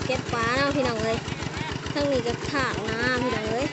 ເກັບປາເນາະພີ່ນ້ອງເອີຍ ທາງນີ້ກໍຖາກນາພີ່ນ້ອງເອີຍ.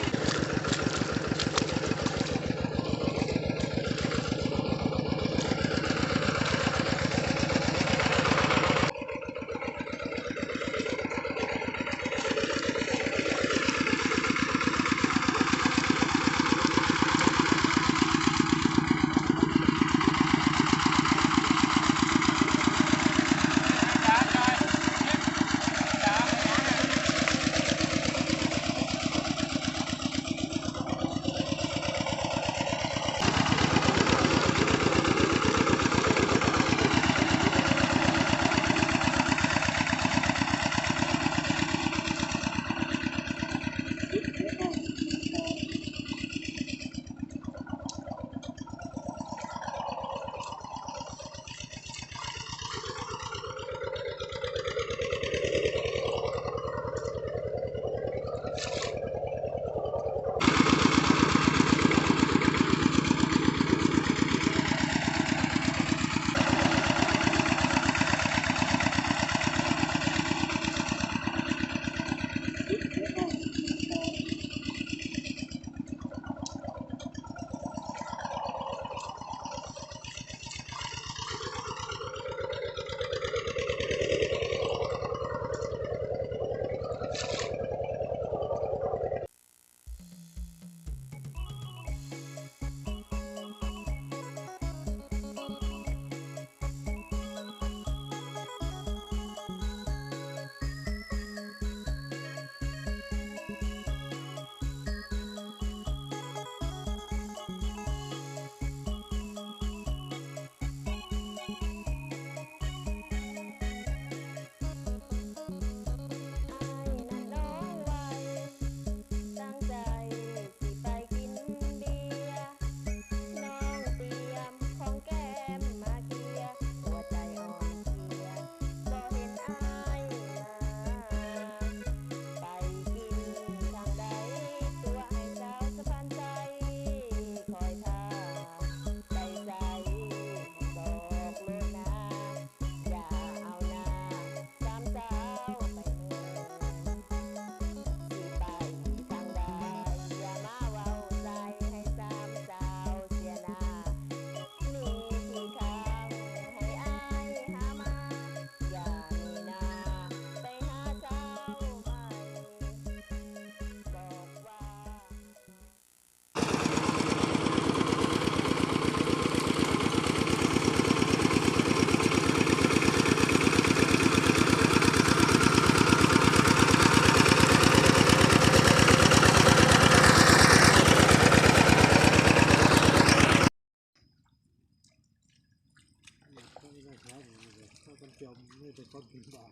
ພາກັນຈອມ ມີແຕ່ຄົນເປັນບ້າ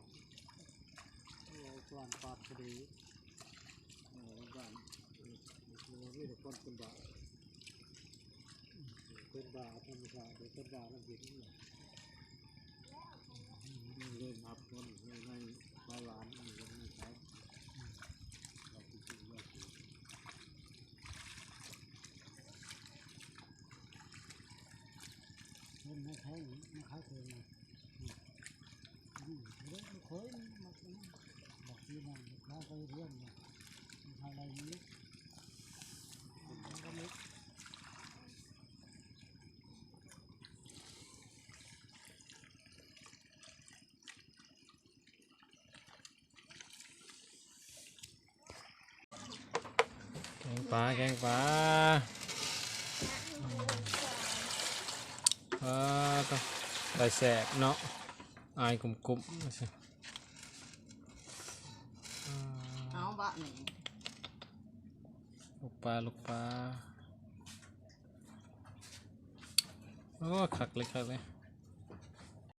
ເວົ້າການປາດຄະດີ ເວົ້າການ ມີແຕ່ຄົນເປັນບ້າ ເປັນບ້າທຳມະຊາດ ເປັນບ້ານຳກິນ ເລີຍນັບຄົນໃນ ໃນຫຼາຍໆ ອັນນີ້ກໍມີຂາຍ ເພິ່ນໃຫ້ຂາຍ ມາຂາຍເຄື່ອງນະ ອືມ ອືມ ເອີ ຂ້ອຍມັກ ມັກຊື້ນະ ຂາຍໄປເຮືອນນະ ມັນຫາໄດ້ຢູ່ ມັນກໍມີ. ແກງປາ ແກງປາ ອືມ ປາຕະ ໄດ້ແຊບເນາະ ອາຍກຸ້ມໆ ອືມ ເອົາບາດນີ້ ລູກປາ ລູກປາ ໂອ້ ຄັກເລີຍ ຄັກເລີຍ.